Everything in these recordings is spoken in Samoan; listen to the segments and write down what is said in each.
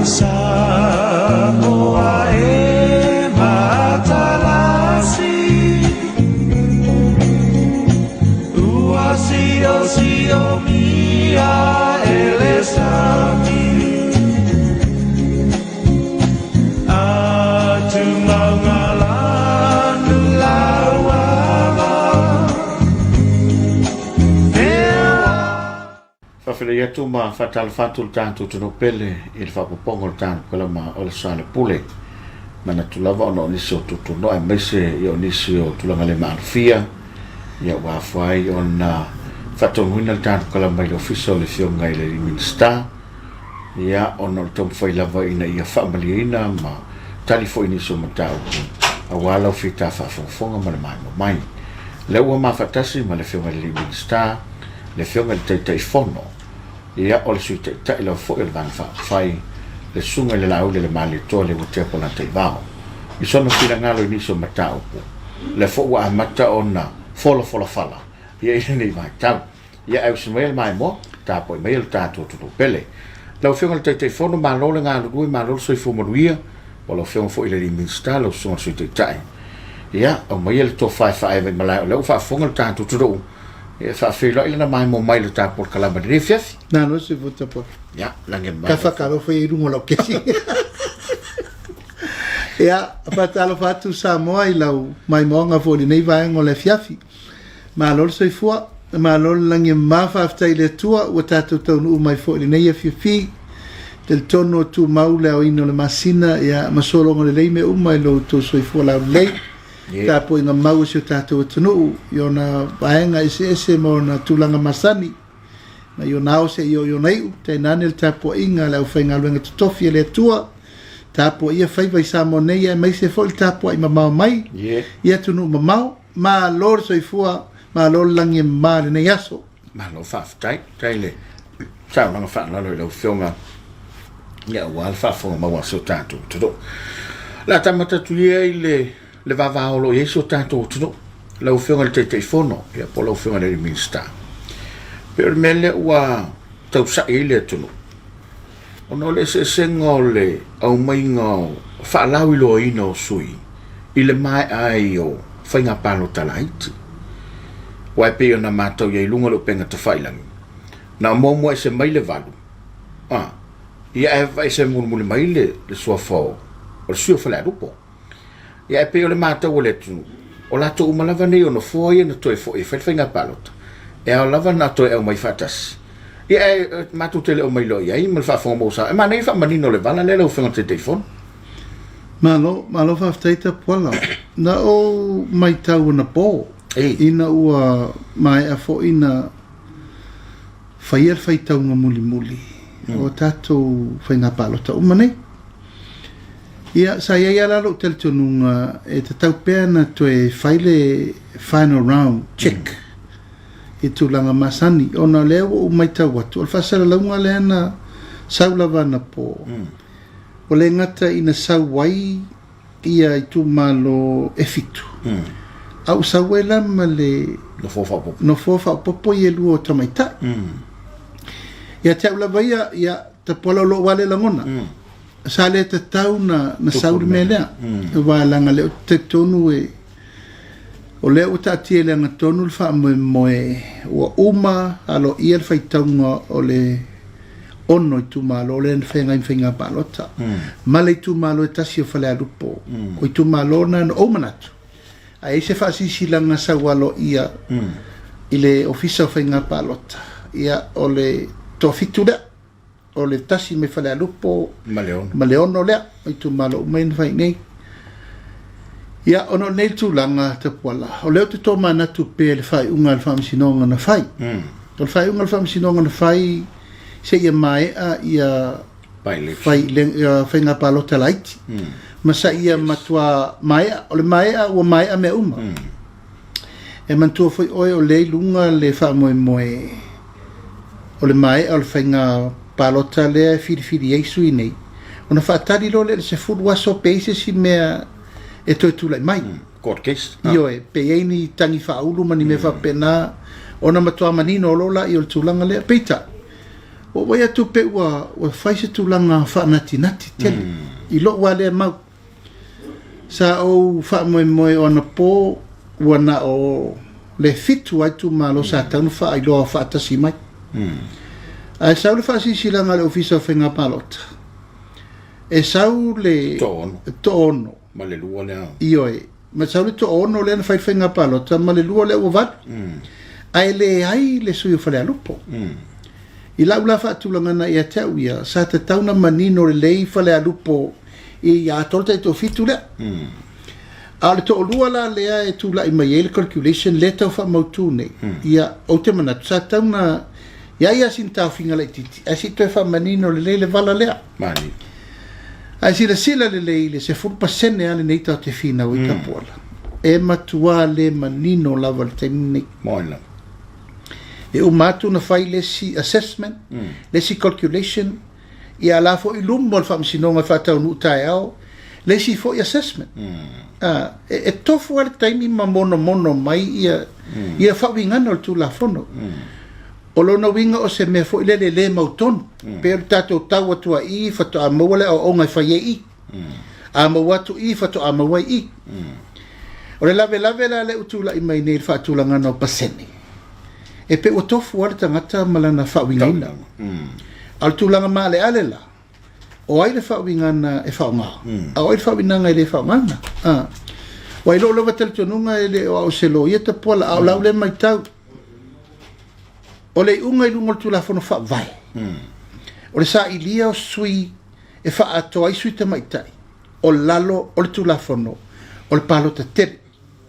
Samoa e matalasi Ua siosiomia e le sami Faafeiloai atu ma faatalofa atu le tatou atunuu pele i le faaopoopoga o le tatou kalama o le Soalepule. Manatu lava ona o nisi o tuutunoa aemaise o nisi o tulaga le maalofia ia ua afua ai ona faatonuina le tatou kalama i le ofisa o le Afioga i le Minisita Ia, ona o le taumafai lava ina ia faamalieina ma tali foi nisi o mataupu aua lau fita faafogafoga ma le maimoa mai. Lea ua ma faatasi ma le Afioga i le Minisita, le Afioga i le Taitaifono, ia, o le Sui Taitai lava foi o le Vaega Faaupufai, le Susuga i le Laauli a le Malietoa Leuatea Polataivao. I sona finagalo i nisi o mataupu, lea foi ua amata ona folafolafala ia i lenei vaitau. Ia ae usi maia le maimoa, tapuai maia le tatou atunuu pele. Lau Afioga i le Taitaifono, malo le galulue, malo le soifua manuia, o lau Afioga foi i le alii Minisita, lau Susuga i le Sui Taitai. Ia, aumaia le tofa e faaeva i malae, o lea ua faafofoga le tatou atunuu, e faafeiloai lana maimoa mai i le tatou polokalame i lenei afiafi. Nalo se fota pa. Ia, lagi mai. Ka whakalofa i runga lau kesi. Ia, whakalofa atu Samoa i lau maimoaga fo i lenei vaega o le afiafi. Malo le soifua, malo le lagi e mama, faafetai i le Atua ua tatou taunuu mai foi i lenei afiafi. Talitonu o tumau le aoina o le masina ia ma sologa lelei mea uma i lo outou soifua laulelei. Yeah. Tapuaiga mau a si o tatou atunuu i ona vaega eseese ma ona tulaga masani. Mai ona ao seia oo i ona iu, tainane le tapuaiga a le aufaigaluega totofi a le Atua, tapuaia faiva i Samoa nei aemaise foi le tapuai mamao mai yeah. i atunuu mamao. Malo le soifua, malo le lagi e mama i lenei aso. Malo faafetai, faafetai le saunoaga faaaloalo i lau Afioga ia aua le faafofoga mau a si o tatou atunuu. O le a tamata atu ia i le, le vavao o lo o i ai si o tatou atunuu, lau Afioga i le Taitaifono, ia po o lau Afioga i le Minisita. Pei o le mea lea ua tausai ai le atunuu, ona o le eseesega o le aumaiga o faalauiloaina o sui i le maea ai o faiga palota laiti. Aua e pei ona matau i ai i luga o le upega tafailagi, na muamua ese mai le 8, a, ia ae ese mulimuli mai le suafa o le sui o Falealupo. Ia ae pei o le matau a le atunuu, o latou uma lava nei o nofoa ia na toe foi e fai le faiga palota, e ao lava ona toe aumai faatasi. Ia ae matou te le o mailoa i ai ma le faafofoga mau. E manaia le faamanino o le vala lea lau Afioga i le Taitaifono. Malo, malo faafetai Tapuala. Na ou matau anapo, ina ua maea foi na faia le faitauga mulimuli o tatou faiga palota uma nei. Ia, sa i ai lava la lou talitonuga e tatau pea ona toe fai le final round check i tulaga masani, ona o lea ua ou matau atu, o le faasalalauga lea na sau lava anapo, ua le gata ina sau ai ia itumalo e 7, a ua sau ai la ma le nofoa faaopoopo ia e 2 o tamaitai. Ia te au lava ia, ia, tapuala o lou lava lea lagona, sa le tatau na sau le mea lea, aua leaga o lea ou te talitonu e, o lea ua taatia i le agatonu le faamoemoe ua uma aloaia le faitauga o le 6 itumalo lea na feagai ma faiga palota, ma le itumalo e tasi o Falealupo. O itumalo na na ou manatu, a i ai se faasilasilaga sau aloaia i le Ofisa o Faiga Palota, ia o le toafitu lea, o le tasi mai Falealupo ma le 6, ma le 6 lea, o itumalo uma ia na fai nei. Ia, ona o lenei tulaga, Tapuala, o lea ou te tomanatu pea i le faaiuga a le Faamasinoga na fai. O le faaiuga a le Faamasinoga na fai seia maea ia faiga palota laiti. Ma sa ia matua maea, o le maea ua maea mea uma. E manatua foi oe o lea i luga le faamoemoe o le maea o le faiga palota lea e filifili ai sui nei, ona faatali loa lea i le 10 aso pe i ai se isi mea e toe tulai mai. Court case. Ioe, pe i ai ni tagi faaulu ma ni mea faapena, ona matua manino loa lea o le tulaga lea. Peitai, Ua ou vaai atu pei ua ua fai se tulaga faanatinati tele i lou lava lea mau. Sa ou faamoemoe o anapo ua na o le fitu lava itumalo sa tatau ona faailoa faatasi mai. Ae sau le faasilasilaga a le Ofisa o Faiga Palota, e sau le Toaono. toaono. Ma le lua lea. Ioe, ma sau le toaono lea na fai le faiga palota ma le lua lea ua valu. Ae leai le sui o Falealupo. I lau la faatulagana ia te au ia, sa tatau ona manino lelei Falealupo i atoa le taitoafitu lea. A o le toalua la lea e tulai mai ai le calculation lea e tau faamautu nei, ia, ou te manatu sa tatau ona i ai lava sina taofiga laitiiti, ae se i toe faamanino lelei le vala lea. Malie. Ae silasila lelei i le 10% lava lenei tatou te finau ai Tapuala. E matua le manino lava i le taimi lenei. Moi lava. E uma atu ona fai le isi assessment, le isi calculation, ia a la foi i luma o le Faamasinoga e faataunuu taeao le isi foi assessment. E tofu lava le taimi ma monomono mai ia ia faauigaga o le Tulafono. O lona uiga o se mea foi lele e le mautonu, pei o le tatou tau atu ai i i faatoa maua le aoaoga e fai ai i. A maua atu i faatoa maua ai i. O le lavelave la lea ua tulai mai nei i le faatulagaga o pasene, e pei ua tofu lava le tagata ma lana faauigaina. A o le tulaga maaleale la, o ai le faauigaga e faaaoga, a o ai le faauigaga e le faaaogaina. Aua i lou lava talitonuga e le o au o se loia Tapuala, a o lau lea matau, o le iuga i luga o le Tulafono Faavae, o le sailia o sui e faaatoa ai sui tamaitai o lalo o le Tulafono o le palota tele.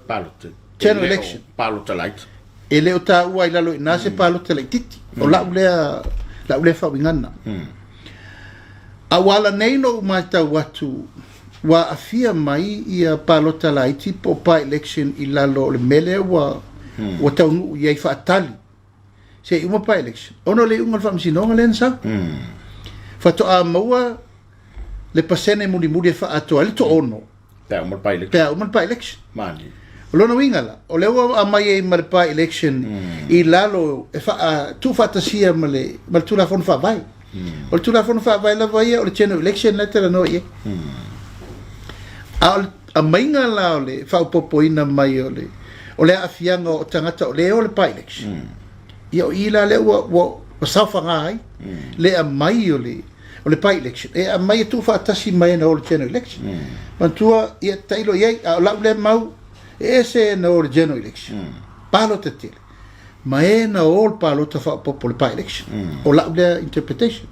Palota. General election. Palota laiti. E le o taua i lalo i ina se palota laitiiti. O lau lea, lau lea faauigaga. A ua ala nei ona ou matau atu ua aafia mai ia palota laiti po o by-election i lalo o le mea lea ua, ua taunuu i ai faatali se i uma by-election ona o le iuga o le faamasinoga lea na sau. Faatoa maua le pasene mulimuli e faaatoa ai le toaono Pe a uma le by-election. Pe a uma le by-election. Malie. O lona uiga la, o lea ua aumai ai ma le by-election i lalo e faa, tuufaatasia ma le, ma le Tulafono Faavae. O le Tulafono Faavae lava ia o le general election la e talanoa i ai. A o le aumaiga la o le faaopoopoina mai o le, o le aafiaga o tagata o lea e o le by-election, ia o i la lea ua, ua, ua saofaga ai le aumai o le, o le by-election e aumai e tuufaatasi mai ana o le general election. Manatua, ia tailo i ai, a o lau lea mau, e ese na o le general election, palota tele, ma e na o le palota faaopoopo le by-election. O lau lea interpretation.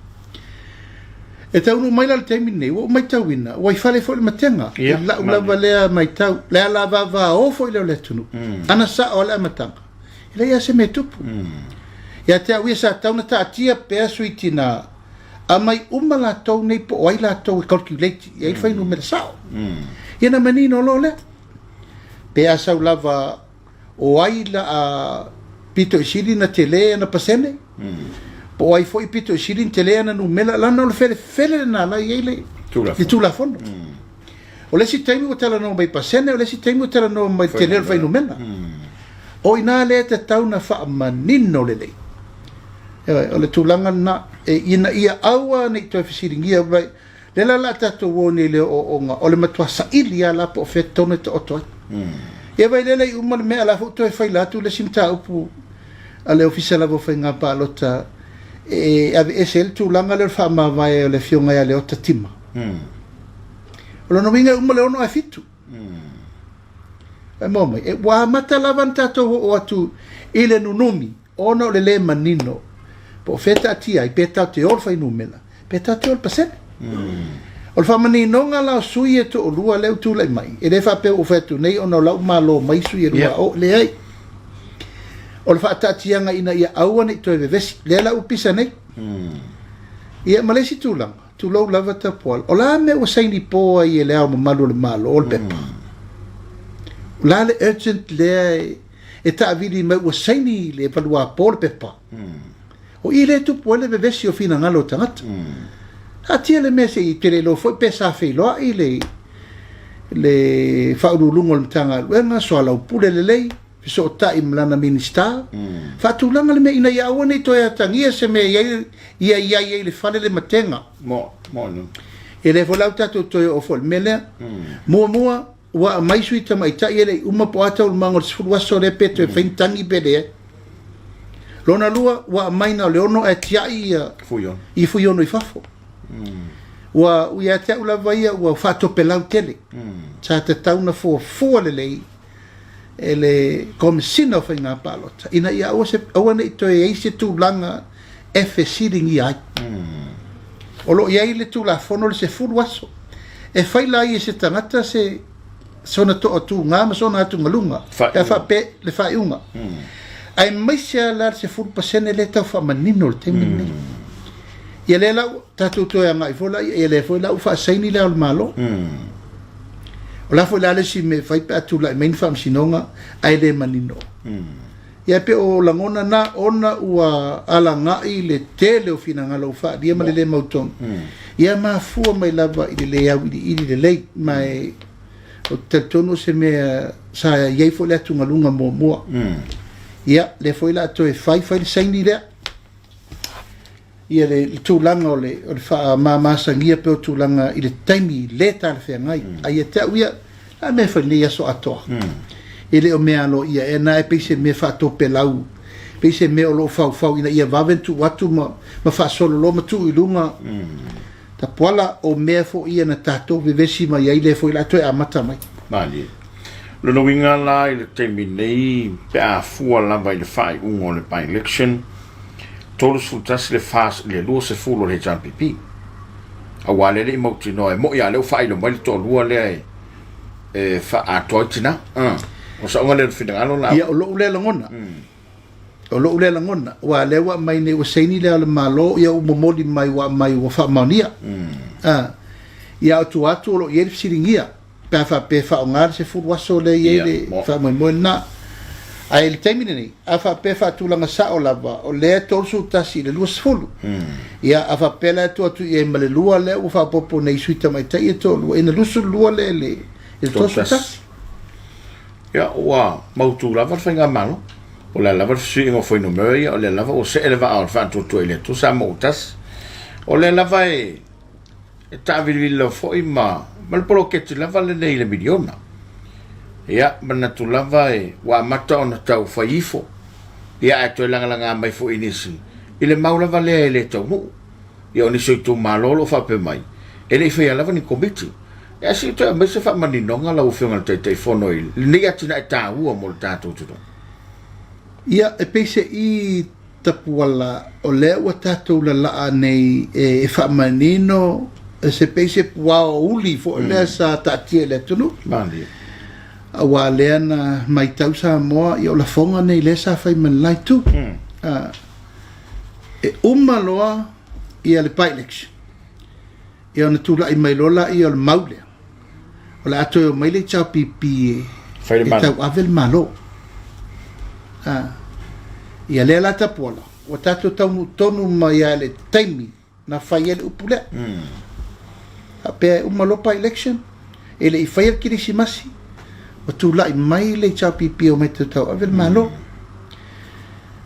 E taunuu mai la le taimi lenei, ua ou matauina, ua i fale foi le matega, i lau lava lea matau, le ala vavao foi lea o le atunuu, ana sao lava le amataga, e leai lava se mea e tupu. Ia te au ia sa tatau ona taatia pea sui tina, aumai uma latou nei po o ai latou e calculate i ai le fuainumera sao. Ia ona manino loa lea. Pe a sau lava o ai la a pito i sili na tele ana pasene, po o ai foi pito i sili na tele ana numera, lana o le felefele lena la i ai le le Tulafono. O le isi taimi ua talanoa mai i pasene, o le isi taimi ua talanoa mai i le tele o le fuainumera. O i ina lea e tatau ona faamanino lelei. Ioe, o le tulaga lena, e, ina ia aua ne i toe fesiligia, vai, lea la o le a tatou o nei i le ooooga, o le matua saili lava la po o fea tonu e taoto ai. Ia vai lea i uma le mea, a o la foi ua toe faila atu le isi mataupu a le Ofisa lava o Faiga Palota e aveese ai le tulaga lea o le faamavae o le Afioga ia Leota Tima. O lona uiga e uma le 6 ae 7. E maua mai, e, ua amata lava ona tatou oo atu i le nunumi ona o le le manino po o fea e taatia ai, pe tatou te o le fuainumera, pe tatou te o le pasene. O le faamaninoga la o sui e toalua lea ua tulai mai, e le faapea ua ou fai atu nei ona o la ua malo mai sui e lua a o, leai. O le faataatiaga ina ia aua ne i toe vevesi, lea la ua pisa nei. Ia ma le isi tulaga, tulou lava Tapuala, o le a le mea ua saini po ai e Le Ao Mamalu o le Malo le pepa? O le a le urgent lea e taavili mai ua saini i le valuapo le pepa? O i lea e tupu ai le vevesi o finagalo o tagata. Taatia le mea se i te le iloa foi pe sa feiloai le Faauluuluga o le Matagaluega, soalaupule lelei. fesootai ma lana Minisita, faatulaga le mea ina ia aua ne i toe atagia se mea e i ai, ia i ai i le fale le matega. Ia lea foi la ua tatou toe oo foi i le mea lea. Muamua, ua aumai sui tamaitai e le i uma po o a taualumaga o le 10 aso lea pe toe fai ni tagi pe leai. Lona lua, ua aumai na o le 6 ae tiai ia i Fuiono i fafo. Ua ia te au lava ia ua faatopelau tele. Sa tatau ona fuafua lelei e le Komesina o Faiga Palota ina ia aua, se, aua ne i toe i ai se tulaga e fesiligia ai. O lo o i ai le Tulafono le 10 aso e fai la ai e se tagata se sona toatuga ma sona atugaluga pe a faapea le faaiuga. Aemaise lava la le 10% lea e tau faamanino i le taimi lenei. Ia lea la ua tatou toe agai foi la, ia lea foi la ua faasaini le Ao o le Malo. O le a foi la le isi mea e fai pe a tulai mai ni faamasinoga ae le manino. Ia e pei o lagona na ona ua alagai le tele o finagalo ua faaalia ma le le mautonu. Ia mafua mai lava i le le auiliili lelei ma e ou te talitonu o se mea sa i ai foi le atugaluga muamua. Ia lea foi la a toe fai fai le saini lea. Ia le tulaga o le faamamasagia pea o tulaga i le taimi le talafeagai. Ae ia te au ia, o le a mea e fai i lenei aso atoa? E le o mea aloaia ea na e pei se mea faatopelau, pei se mea o lo o faufau ina ia vave ona tuu atu ma faasolo loa ma tuu i luga. Tapuala, o mea foi ia na tatou vevesi mai ai, lea foi o le a toe amata mai. Malie. O lona uiga la i le taimi nei pe a fua lava i le faaiuga o le by-election, 31 le FAS i le 20 o le HRPP. Aua lea e le i mautinoa, e moi lava o lea ua faailo mai le toalua lea e, e faaatoa ai tina. O saoga lea o le finagalo la. Ia, o lou lea lagona. O lou lea lagona, aua o lea ua aumai nei ua saini le Ao o le Malo, ia ua momoli mai ua aumai ua faamaonia. Ia a o tua atu o lo o i ai le fesiligia pe a faapea e faaaoga le 10 aso lea e i ai le faamoemoe lena. Ae i le taimi lenei, a faapea e faatulaga sao lava, o lea e 31 i le 20. Ia a faapea la e tuu atu i ai ma le lua lea ua faaopoopo nei i sui tamaitai e toalua, ia ona 22 lea i le 31. Ia, ua mautu lava le faigamalo. O le a lava le fesuiaiga o fuainumera ia, o lea lava ua see le vaa o le faatuatua i le Atua Samoa ua tasi. O lea lava e, e taavilivili lava foi ma, ma le poloketi lava lenei i le miliona. Ia, manatu lava e, ua amata ona tau fai ifo, ia ae toe lagalaga mai foi i nisi, i le mau lava lea e le taunuu. Ia o nisi o itumalo o lo o faapea mai, e le i faia lava ni komiti. Ae se i toe aumai se faamaninoga lau Afioga i le Taitaifono i lenei atinae taua mo le tatou atunuu. Ia, e pei se i tapuala o lea ua tatou lalaa nei e faamanino se pei se puao uli foi lea sa taatia i le atunuu. Malie. Aua lea na matau Samoa, ia o lafoga nei lea sa fai ma le la itu. E uma loa ia le by-election. Ia ona tulai mai loa laia o le mau lea, o le a toe omai le HRPP e, Fai le e malo. tauave le Malo. Ah. Ia lea la tapuala, ua tatou taunuu tonu mai lava i le taimi na fai ai le upu lea. Faapea e uma loa by-election, e le i faia le Kerisimasi, ua tulai mai le HRPP e omai e tauave le Malo.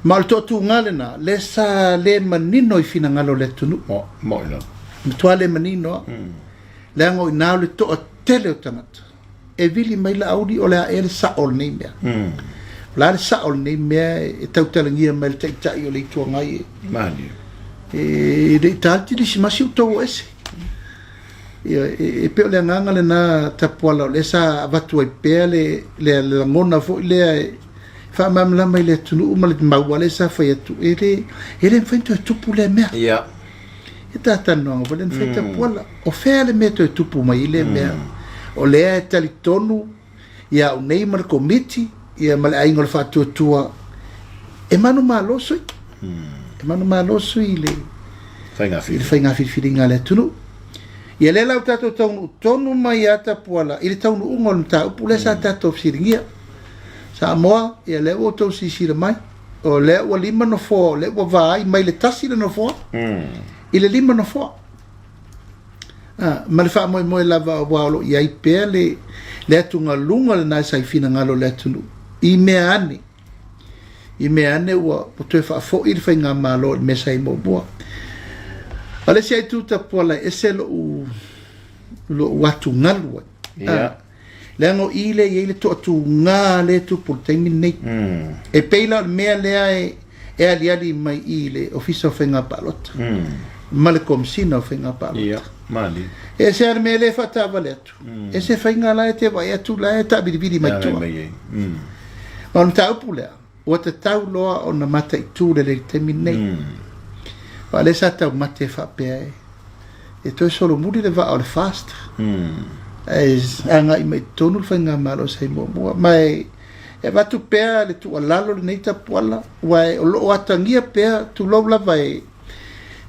Ma o le toatuga lena, lea sa le manino i finagalo o le atunuu. Mo, mo'i lava. Matua le manino lava. Leaga o i ina o le toatele o tagata e vili mai Laauli o le a ea le sao o lenei mea. O le a le sao o lenei mea e tautalagia mai e le Taitai o le Itu Agai e, Malie. e le i ta le Kerisimasi ua tou o ese. Ia, e, e pei o le agaga lena Tapuala o lea sa avatu ai pea le, le, le lagona foi lea e faamalamalama i le atunuu ma le mau lea sa fai atu, e le, e le mafai ona toe tupu lea mea. Ia. E ta talanoaga foi lea na fai Tapuala, o fea le mea e toe tupu mai ai lea mea? O lea e talitonu ia au nei ma le Komiti ia ma le Aiga o le Faatuatua e manumalo sui. E manumalo sui i le Faiga i le faiga filifiliga a le atunuu. Ia lea la ua tatou taunuu tonu mai ia Tapuala i le taunuuga o le mataupu lea sa tatou fesiligia. Samoa, ia lea ua outou silasila mai, o lea ua 5 nofoa, o lea ua vaai mai le 1 le nofoa i le 5 nofoa. Ah, ma le faamoemoe lava aua o lo o i ai pea le, le atugaluga lena sa i finagalo o le atunuu. I mea ane, i mea ane ua toe faafoi le faigamalo i le mea sa i ai muamua. O le isi lava itu tapuala e ese lou, lou atugalu ai, Ia. leaga o i lea e i ai le toatuga lea e tupu i le taimi lenei. E pei la o le mea lea e, e aliali mai i le Ofisa o Faiga Palota ma le Komesina o Faiga Palota. Ia, malie. E ese lava le mea lea e faataavale atu, ese faiga la e te vaai atu la e taavilivili mai tua. Mai ai. Ma o le mataupu lea, ua tatau loa ona mataitu lelei i le taimi lenei. Aua o lea sa taumate faapea e, e toe solomuli le vaa o le FAST, ae agai mai i totonu le faigamalo sa i muamua. Ma e, e avatu pea le tuualalo lenei tapuala, aua o lo o atagia pea, tulou lava e,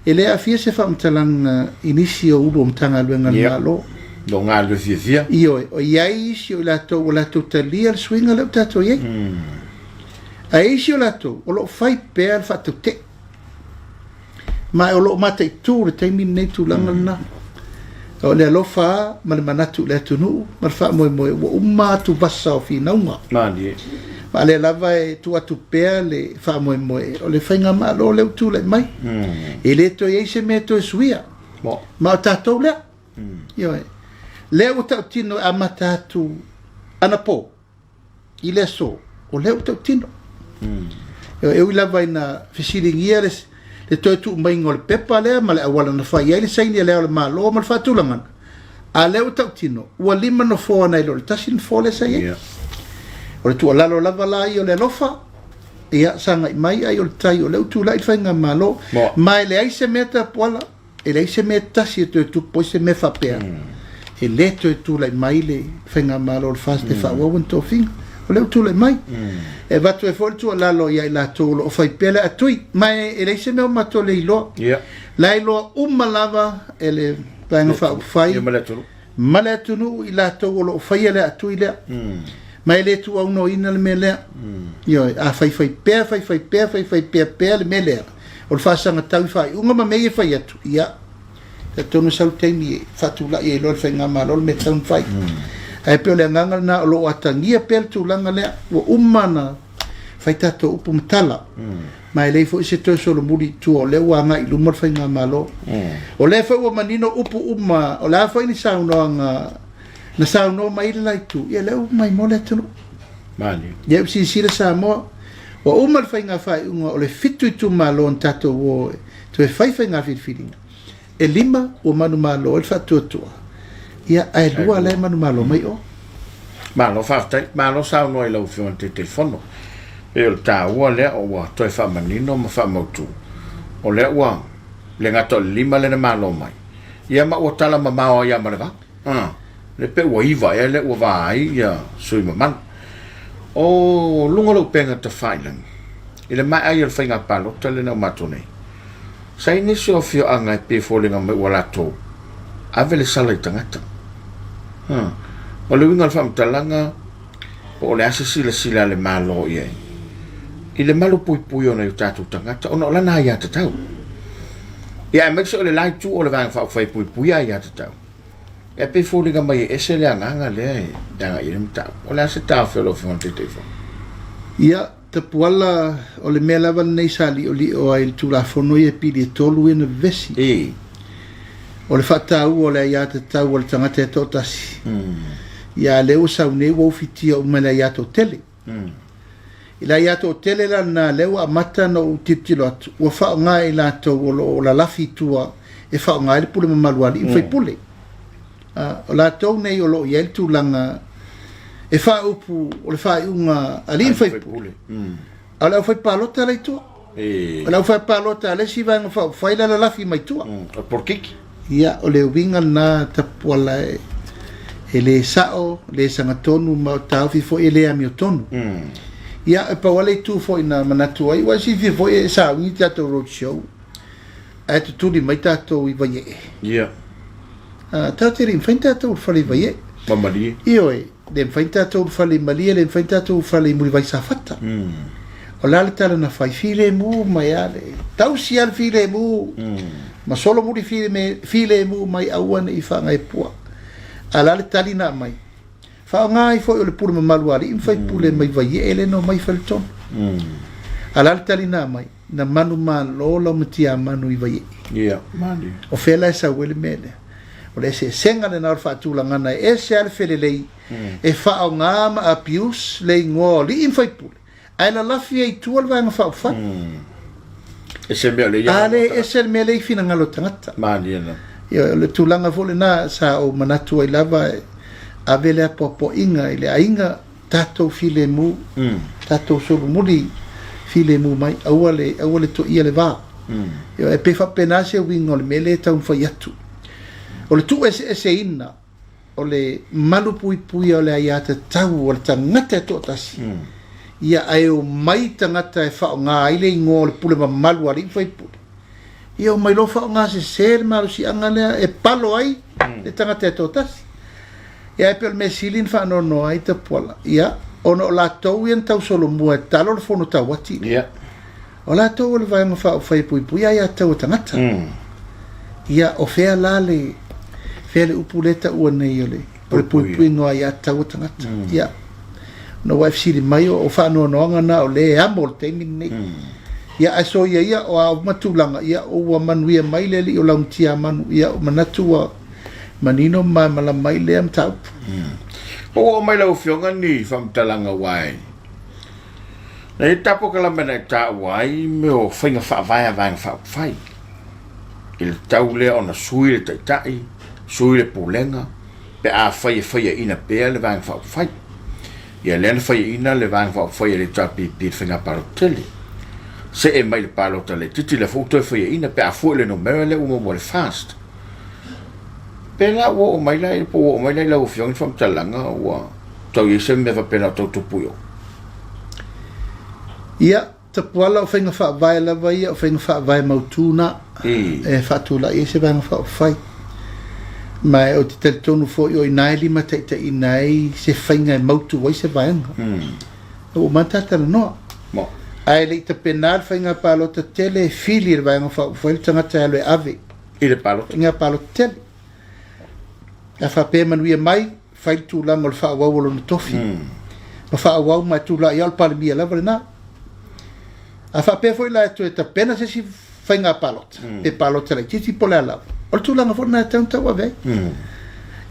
E le aafia se faamatalaga i nisi o Ulu o Matagaluega a le Malo. Lo galulue fiafia. Ioe, o i ai isi o i latou ua latou talia le suiga lea ua tatou i ai. Ae isi o latou o lo o fai pea le faatautee. Ma o lo o mataitu i le taimi lenei le tulaga lena. O le alofa lava ma le manatu i le atunuu ma le faamoemoe ua uma atuvasa o finauga. Malie. Ma o lea lava e tuu atu pea le faamoemoe o le faigamalo lea ua tulai mai. E le toe i ai se mea e toe suia. Ma o tatou lea. Ioe. Lea ua tautino e amata atu anapo i le aso, o lea ua tautino. E ui lava ina fesiligia le, le toe tuu maiga o le pepa lea ma le auala na fai ai le saini a Le Ao o le Malo ma le faatulagaga, a lea ua tautino, ua lima nofoa nai lo le tasi nofoa lea sa i ai. Yeah. O le tuualalo lava la ia o le alofa, ia sagai mai ai o le tai o lea ua tulai le faigamalo, ma e leai se mea tapuala E leai se mea e tasi e toe tupu ai se mea faapea. E le toe tulai mai le faigamalo o le FAST e faaauau ana tofiga. O lea ua tulai mai. E avatu ai foi le tuualalo ia i latou o lo o fai pea le atui. Ma e leai se mea o matou le iloa. La e iloa uma lava e le Vaega Faaupufai ma le atunuu. Ma le atunuu i latou o lo o faia le atui lea. Ma e le tuuaunoaina le mea lea. Ioe, a faifai pea, faifai pea, faifai pea pea le mea lea, o le faasagatau i faaiuga ma mea ia e fai atu, ia, talitonu e sau le taimi e faatulai ai loa le faigamalo le mea e tatau ona fai. Ae pei o le agaga lena o lo o atagia pea le tulaga lea, ua uma ona fai tatou upu ma tala. Ma e leai foi se toe solomuli i tua, o lea ua agai i luma le faigamalo. O lea foi ua manino upu uma, o le a foi ni saunoaga na saunoa mai ai le la itu, ia lea ua maimoa le atunuu. Malie. Ia ua silasila Samoa, ua uma le faiga faaiuga o le fitu itumalo na tatou o e toe fai faiga filifiliga, e lima ua manumalo ai le faatuatua, ia ae lua la e manumalo mai o. Malo faafetai, malo saunoa i lau Afioga i le Taitaifono. E pei o le taua lea ua toe faamanino ma faamautu, o lea ua le gata o le lima lea na malo mai, ia ma ua tala mamao ai lava ma le va. A, le pe ua iva ea lea ua va ai ia sui mamalu. O luga o le upega tafailagi, i le maea ai o le faiga palota lea na uma atu nei, sa i nisi o afioaga e pei e foliga mai ua latou ave le sala i tagata. Ha, o le uiga o le faamatalaga, po o le a se silasila a le Malo i ai, i le malu puipui o nai o tatou tagata, ona o lana aiatatau. Ia, aemaise o le la itu o le Vaega Faaupufai e puipuia aiatatau. E pei e foliga mai e ese le agaga lea e agai i ai le mataupu. O le a se taofi o lau Afioga i le Taitaifono? Ia, Tapuala, o le mea lava lenei sa liolio ai i le Tulafono ia e pili e tolu ia na vevesi. O le faataua o le aiatatau a le tagata e toatasi, ia a lea ua sau nei ua ufitia uma e le aia toatele. I le aia toatele la lena lea ua amata ona ou tilotilo atu, ua faaaoga e i latou o lo o lalafi i tua e faaaoga ai le pule mamalu a alii ma faipule. O latou nei o lo o i ai le tulaga e faaupu o le faaiuga a alii ma faipule, a o le aufaipalota la i tua. O le aufaipalota a le isi vaega faaupufai la e lalafi mai tua. O le polokiki. Ia, o le uiga lena Tapuala e le sao, le sagatonu ma o taofi foi e le amiotonu. Ia, e pau lava le itu foi na manatu ai, ua e silafia foi e sauni tatou road show, ae tutuli mai tatou i Vaiee. Ia. Tatou te le i mafai ona tatou ulufale i Vaiee. Ma Malie. Ioe, le mafai ona tatou ulufale i Malie, le mafai ona tatou ulufale i Mulivai Safata. O le a le tala na fai, filemu mai lava le, tausi lava le filemu, ma solomuli filemu mai aua ne i faagaepua. A o le a le tali na aumai? Faaaoga ai foi o le pule mamalu a alii ma faipule mai Vaiee lea na omai i Faletolu. A o le a le tali na aumai? Na manumalo Laumatiamanu i Vaiee. Ia, malie. O fea la e sau ai le mea lea? O le eseesega lena o le faatulagana e ese lava le felelei e faaaoga ma abuse le igoa o alii ma faipule ae lalafi ai i tua le Vaega Faaupufai. E se mea o le ia. A le ese le mea lea i finagalo o tagata. Malie lava. Ia, o le tulaga foi lena sa ou manatu ai lava e ave le apoapoaiga i le aiga, tatou filemu, tatou solomuli filemu mai, aua le, aua le toia le va. Ia, e pei faapena se uiga o le mea lea e taumafai atu. O le tuueseeseina o le malupuipuia o le aiatatau a le tagata e toatasi, ia ae omai tagata e faaaoga ai le igoa o le pule mamalu a alii ma faipule, ia omai loa faaaoga sese le malosiaga lea e palo ai le tagata e toatasi. Ia ae pei o le mea sili na faanoanoa ai Tapuala, ia ona o latou ia na tausolomua e talo le fono tauati lea. O latou o le Vaega Faaupufai e puipuia aiatatau a tagata. Ia, o fea la le, fea le upu lea e taua nei o le, o le puipuiga o aiatatau a tagata. Ia, ona ua e fesili mai, o faanoanoaga na o lea e amo i le taimi lenei. Ia, ae soia ia, o a uma tulaga, ia, ua manuia mai le alii o Laumatiamanu, ia, manatu ua manino ma malamalama mai lea mataupu. Ua oo mai lau Afioga ni faamatalaga aua e Na i ai tapokalaga na e taua ai mea o faiga faavae a Vaega Faaupufai i le tau lea ona sui le taitai, sui le pulega pe afai e faiaina pea le Vaega Faaupufai. Ia lea na faiaina le Vaega Faaupufai a le HRPP i le faiga palota tele. See mai i le palota laitiiti lea foi ua toe faiaina pe a fua i le numera lea ua maua e le FAST. Pe la ua oo mai la po ua oo mai la i lau Afioga ni faamatalaga ua tau i ai se mea faapena o tau tupu i o? Ia, Tapuala, o faiga faavae lava ia, o faiga faavae mautu na e faatulai ai se Vaega Faaupufai. Ma ou te talitonu foi o i ina e limataitaiina ai se faiga e mautu ai se vaega. Ua uma ona ta talanoa. Ae le i tapena le faiga palota tele e fili e le Vaega Faaupufai le tagata e alu e ave i le palota. Faiga palota tele. A faapea e manuia mai, fai le tulaga o le faaauau o lona tofi. Ma faaauau ma e tulai lava o le Palemia lava lena. A faapea foi la e toe tapena se isi faiga palota, pe palota laitiiti po o le a lava, o le tulaga foi lena e tatau ona tauave ai.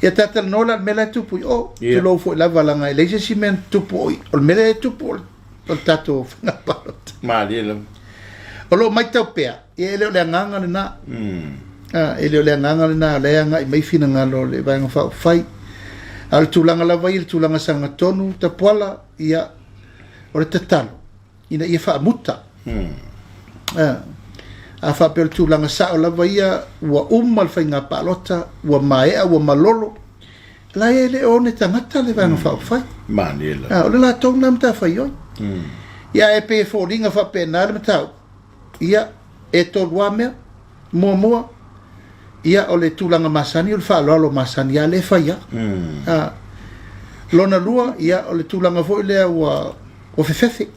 Ia ta talanoa la i le mea la e tupu i o, tulou foi lava leaga e leai se isi mea na tupu o i, o le mea lea e tupu o le tatou faiga palota. Malie lava. O lo o matau pea, Ia e le o le agaga lena. A, e le o le agaga lena o lea e agai mai finagalo o le Vaega Faaupufai. A o le tulaga lava ia, le tulaga sagatonu, Tapuala, ia, o le tatalo, ina ia faamuta. A, a faapea o le tulaga sao lava ia, ua uma le faiga palota, ua maea, ua malolo, la e le o one tagata le Vaega Faaupufai. Malie lava. A, o le latou lena matafaioi. Ia, ae pei e foliga faapena le mataupu. Ia, e toluā mea. Muamua, ia, o le tulaga masani, o le faaaloalo masani lava lea e fai lava. A. Lona lua, ia, o le tulaga foi lea ua, ua fefefe.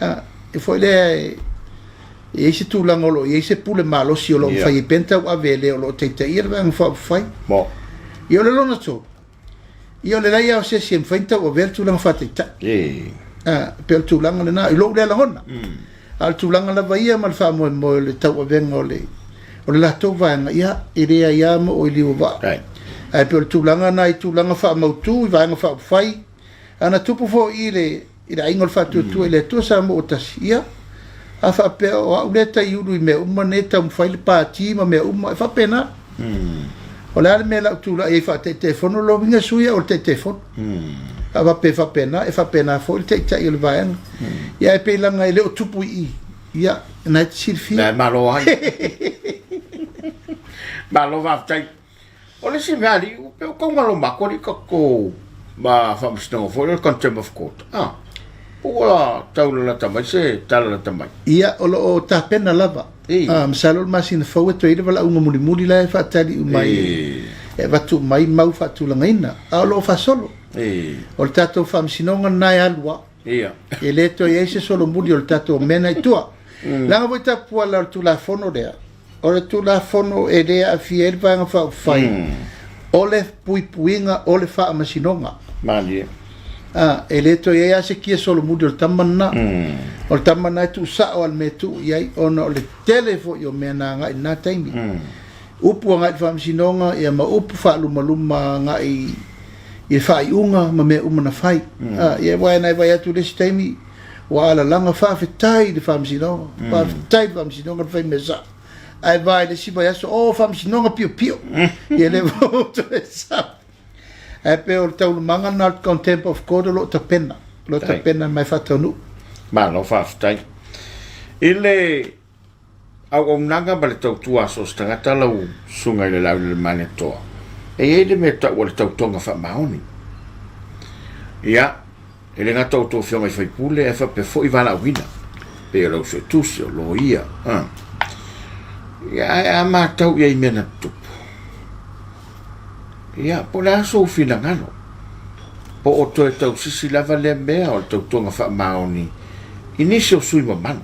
A, e foi lea e i ai se tulaga o lo o i ai se pule malosi o lo o mafai ai pea ona tauave e le o lo o taitaia le Vaega Faaupufai. Ia, o le lona tolu, Ia o le leai lava o se isi e mafai ona tauavea le tulaga faataitai. Ah, pei o le tulaga lena, i lou lea lagona. A o le tulaga lava ia ma le faamoemoe o le tauavega o le, o le latou vaega, ia, e leai lava ma oo i liu o vaa. Ae pei o le tulaga lena i tulaga faamautu i Vaega Faaupufai, ana tupu foi i le, i le Aiga o le Faatuatua i le Atua Samoa ua Tasi, ia, a faapea o au lea e taiulu i mea uma nei, taumafai le pati ma mea uma, e faapena. O le a le mea la ou tulai ai faa-Taitaifono, lona uiga e sui au o le Taitaifono. A faapea e faapena, e faapena foi le Taitai o le Vaega. Ia ae pei leaga e le o tupu i i, ia, na e te silafia. Na e malo ai. Malo faafetai. O le isi mea alii, pe o tau galo mako alii tatou ma faamasinoga foi lea o le contempt of court. Ah, po ua tau lalata mai se tala lata mai. Ia, o lo o tapena lava. Ei. Ah, masalo o le masina fou e toe i ai le valaauga mulimuli la e faatali uma Ei. e avatu uma ai mau faatulagaina. A o lo o faasolo. Ei. O le tatou faamasinoga lena e alu lava. Ia. E le toe i ai se solomuli o le tatou mea na i tua. Leaga foi Tapuala o le Tulafono lea, O le Tulafono e le aafia ai le Vaega Faaupufai. O le puipuiga o le faamasinoga. Malie. A, e le toe i ai lava se kia solomuli o le tama lena. O le tama lena e tuusao lava i le mea e tuu i ai ona o le tele foi o mea na agai i lena taimi. Upu agai i le faamasinoga ia ma upu faalumaluma agai i le faaiuga ma mea uma na fai. A, ia aua na e vaai atu i le isi taimi ua alalaga faafetai i le faamasinoga, faafetai i le faamasinoga na fai mea sao. Ae va i le isi vaiaso, o faamasinoga piopio. Ia le toe sao. Ae pei o le taualumaga lena o le Contempt of Court o lo o tapena, o lo o tapena mai faataunuu. Malo faafetai. I le auaunaga ma le tautua a so o se tagata lau susuga i le Laulelemailetoa, e i ai le mea tau o le tautoga faamaoni. Ia, E le gata o outou afioga i faipule ae faapea foi valaauina, pei o le au suetusi, o loia, a. Ia, ae a matau i ai i mea na tutupu, ia, po o le a sou finagalo, po o toe tausisi lava lea mea o le tautoga faamaoni i nisi o sui mamalu,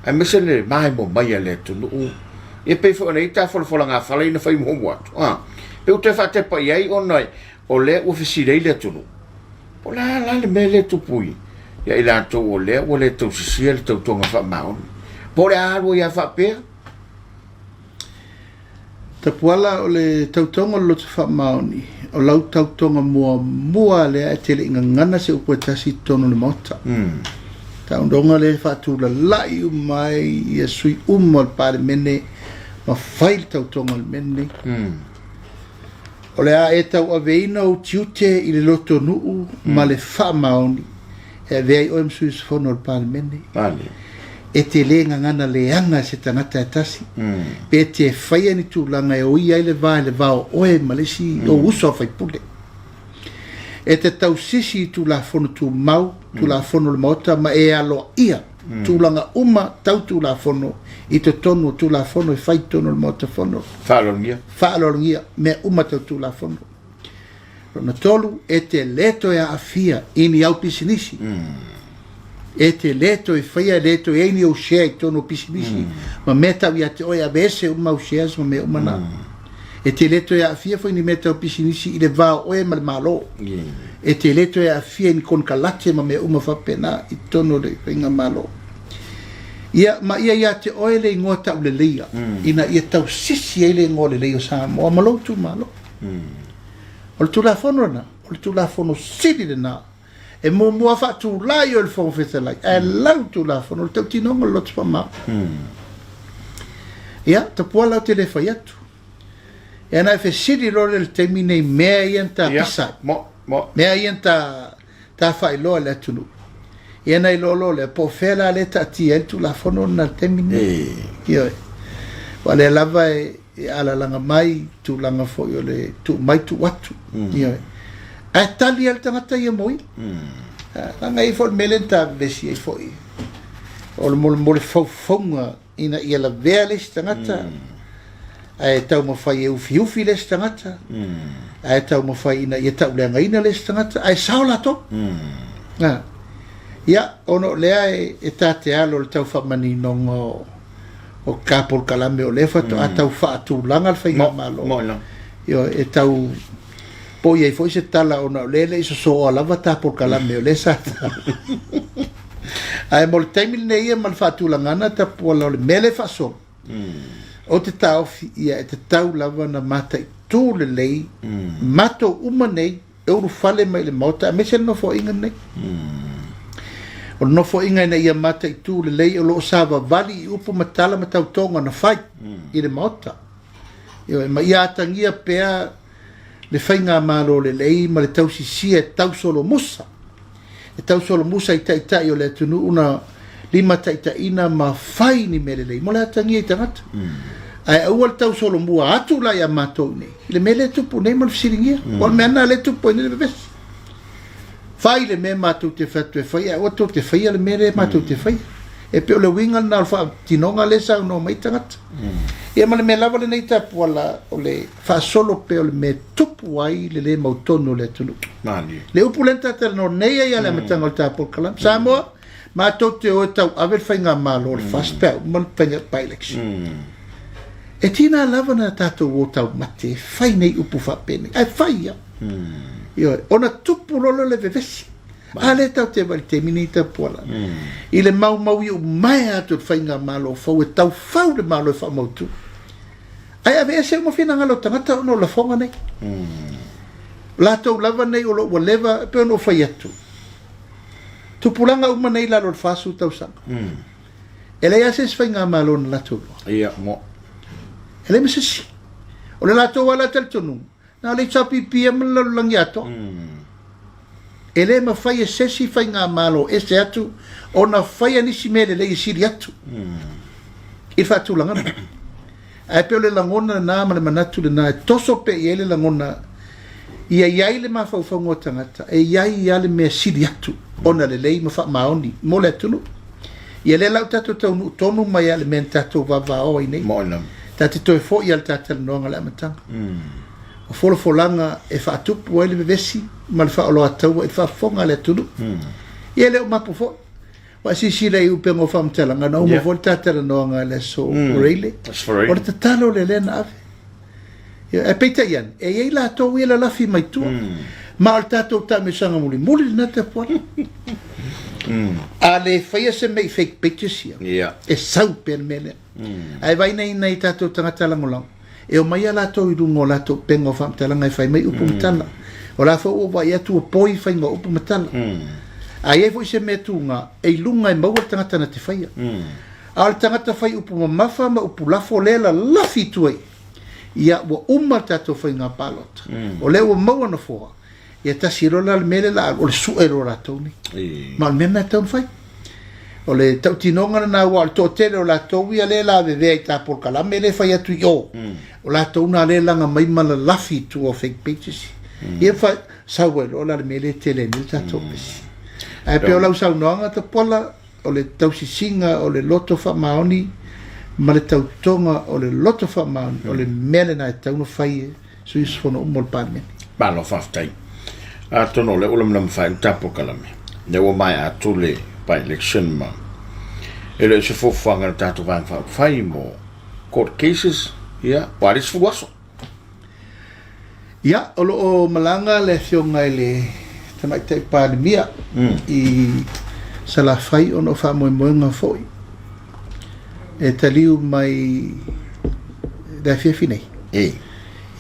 aemaise le maemo mai a le atunuu, ia pei foi ona i ai ta folafolagafala ia na fai muamua atu, a, pe ua toe faatepa i ai ona o lea ua fesili ai le atunuu, po o le a la le mea lea e tupu ia i latou o lea ua le tausisia le tautoga faamaoni, po o le a alu ai lava faapea? Tapuala, o le tautoga o le loto faamaoni, o lau tautoga muamua lea e te le i gagana se upu e tasi i totonu o le Maota. Mm. Tautoga lea e faatulalai uma ai ia sui uma o le Palemene ma fai le tautoga o le mea lenei. Mm. O le a e tauaveina ou tiute i le lotonuu ma le faamaoni e avea ai oe ma sui usufono o le Palemene. E te le gagana leaga e se tagata e tasi, pe te faia ni tulaga e oia ai le va i le va o oe ma le isi ou uso a faipule. E te tausisi i Tulafono Tumau, Tulafono o le Maota ma e aloaia tulaga uma tau Tulafono i totonu o Tulafono e fai i totonu o le Maota Fono. Faaaloalogia. Faaaloalogia mea uma tau Tulafono. Lona tolu, e te le toe aafia i ni au pisinisi. E te le toe faia, e le toe i ai ni ou share i totonu o pisinisi ma mea tau ia te oe, e aveese uma au shares ma mea uma na. E te le toe aafia foi i ni mea tau pisinisi i le va o oe ma le Malo. E te le toe aafia i ni konekarate ma mea uma faapena i totonu o le faigamalo. Ia, ma ia ia te oe le igoa tauleleia, ina ia tausisi ai le igoa lelei o Samoa ma lou itumalo. O le Tulafono lena, o le Tulafono sili lena, e muamua faatulai oe i le Fofoga Fetalai, ae lau Tulafono, o le tautinoga o le loto faamao. Ia, tapuala ou te le fai atu. Ia na e fesili loa lea i le taimi nei mea ia na ta pisa ai. Mo, mo. Mea ia na ta, ta faailoa i le atunuu. Ia na iloa loa lea, po o fea la lea e taatia ai le Tulafono lena i le taimi nei. Ioe. Aua o lea lava e, e alalaga mai tulaga foi o le tuu mai tuu atu. Ioe. Ae tali lava le tagata ia mo ia. Leaga e i ai foi le mea lea na ta vevesi ai foi, o le molemole faufauga ina ia lavea le isi tagata, ae taumafai e ufiufi le isi tagata, ae taumafai ina ia tauleagaina le isi tagata, ae sao latou. A. Ia, ona o lea e, e ta te alo i le tau faamaninoga o, o ka polokalame o lea faatoa tau faatulaga le faigamalo. Mo, mo Ioe, e tau po i ai foi se tala ona o lea e le i sosooa lava ta polokalame o lea sa ta. Ae mo le taimi lenei ia ma le faatulagana tapuala o le mea lea e faasolo, ou te taofi ia e tatau lava ona mataitu lelei matou uma nei e ulufale mai i le Maota aemaise le Nofoaiga lenei. O le Nofoaiga ina ia mataitu lelei o lo o savavali i upu ma tala ma tautoga na fai i le Maota. Ioe, ma ia atagia pea le faigamalo lelei ma le tausisia e tausolomusa, e tausolomusa i taitai o le atunuu na limataitaiina ma fai ni mea lelei mo le atagia i tagata. Ae aua le tausolomua atu la ia matou i nei, i le mea lea e tupu nei ma le fesiligia. O le mea lena lea e tupu ai nei le vevesi. Fai le mea matou te fai atu e fai, ae aua tou te faia le mea lea matou te faia. E pei o le uiga lena o le faatinoga lea e saunoa mai ai tagata. Ia ma le mea lava lenei tapuala o le faasolo pea o le mea e tupu ai le lē mautonu o le atunuu. Malie. Le upu lea na ta talanoa nei ai a le amataga o le ta polokalame. Samoa, matou te o e tauave le faigamalo o le FAST pe a uma le faiga by-election. E tiga lava ona tatou o taumate e fai nei upu faapenei, ae fai lava. Ioe, ona tupu loa lea o le vevesi. A lea tatou te vaai i le taimi nei Tapuala, i le maumau iumaea atu o le faigamalo fou e tau fau le Malo e faamautu. Ae aveese uma finagalo o tagata ona o lafoga nei. O latou lava nei o lo o ua leva, e pei ona ou fai atu, tupulaga uma nei i lalo o le 40 tausaga. E leai lava se isi faigamalo na latou iloa. Ia, mo. E leai ma se isi. O le latou lava la talitonuga, na o le HRPP lava ma le lalolagi atoa. E le mafai e se isi faigamalo ese atu ona faia nisi mea lelei e sili atu i le faatulagaga. Ae pei o le lagona lena ma le manatu lena e toso pea i ai le lagona ia i ai le mafaufauga o tagata e i ai lava le mea sili atu ona lelei ma faamaoni mo le atunuu. Ia lea la ua tatou taunuu tonu mai lava i le mea na tatou vavao ai nei. Moe lava. Ta te toe foi lava i le ta talanoaga i le amataga. O folafolaga e faatupu ai le vevesi ma le faaoloataua i le faafofoga a le atunuu. Ia e le o mapu foi. Ua e silasila i upega o faamatalaga, na uma foi le ta talanoaga i le aso Fureile. O le tatalo lea lea na ave. Ae peitai ane, e i ai latou ia e lalafi mai tua. Ma o le tatou taamilosaga mulimuli lena Tapuala. A le faia se mea i fake pages ia, e sau pea le mea lea. Ae vaai nei nai tatou tagata lagolago, e omai a latou i luga o latou upega o faamatalaga e fai mai upu ma tala. O la foi ua ou vaai atu ua poi faiga o upu ma tala. A i ai foi se mea tuga, e i luga e maua le tagata na te faia. A o le tagata fai upu mamafa ma upu lafo lea e lalafi i tua i i, ia ua uma le tatou faiga palota. O lea ua maua nofoa, Ia tasi loa la le mea lea la o le sue loa latou nei. Ma o le mea lena e tatau ona fai. O le tautinoga lena aua o le toatele o latou ia lea lavevea i ta polokalame lea e fai atu i o. O latou na lea e laga mai ma lalafi i tua o fake pages. Ia fa sau ai loa la le mea lea e tele ai nei le tatou pesi. Ae pei o lau saunoaga Tapuala, o le tausisiga o le loto faamaoni ma le tautoga o le loto faamaoni, o le mea lena e tatau ona fai e sui usufono uma o le Palemene. Malo faafetai. Atonu o lea ua lamalama faaiu le ta polokalame, lea ua maea atu le by-election ma e le o se fuafuaga a le tatou Vaega Faaupufai mo court cases, ia, ua le 10 aso. Ia, o lo o malaga le Afioga i le Tamaitai Palemia i Salafai ona o faamoemoega foi e taliu mai le afiafi nei.